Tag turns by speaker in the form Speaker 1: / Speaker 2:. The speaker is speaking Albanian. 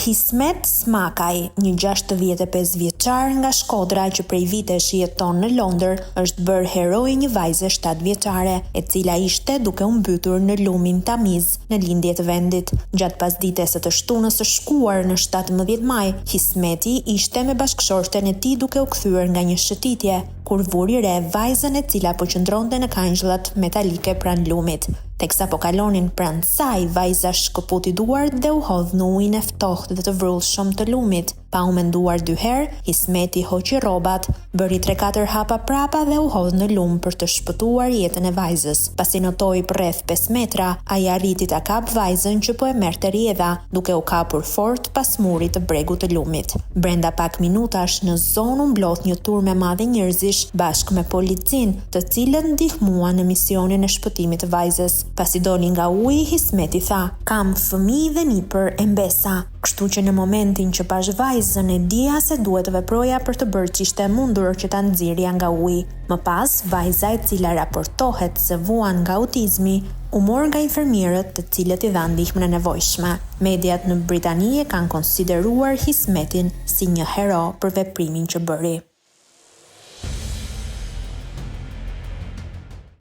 Speaker 1: Hismet Smakaj, një 65 vjeçar nga Shkodra që prej vitesh jeton në Londër, është bërë heroi i një vajze 7 vjeçare, e cila ishte duke u mbytur në lumin Tamiz në lindje të vendit. Gjatë pasdites së të shtunës së shkuar në 17 maj, Hismeti ishte me bashkëshorten e tij duke u kthyer nga një shëtitje, kur vuri re vajzën e cila po qëndronte në kangjllat metalike pranë lumit. Teksa po kalonin pranë saj, vajza shkëputi duart dhe u hodh në ujin e ftohtë dhe të vrullshëm të lumit. Pa u menduar dy herë, Hismeti hoqi rrobat, bëri 3-4 hapa prapa dhe u hodh në lumë për të shpëtuar jetën e vajzës. Pasi notoi për rreth 5 metra, ai arriti ta kap vajzën që po e merrte rrjedha, duke u kapur fort pas murit të bregut të lumit. Brenda pak minutash në zonë u mblodh një turmë e madhe njerëzish bashkë me policinë, të cilët ndihmuan në misionin e shpëtimit të vajzës. Pasi doli nga uji, Hismeti tha: "Kam fëmijë dhe nipër e mbesa, kështu që në momentin që pashë vajzën e dija se duhet të veproja për të bërë ç'ishte e mundur që ta nxirrja nga uji." Më pas, vajza e cila raportohet se vuan nga autizmi, u mor nga infermierët të cilët i dhanë ndihmën e nevojshme. Mediat në Britani e kanë konsideruar Hismetin si një hero për veprimin që bëri.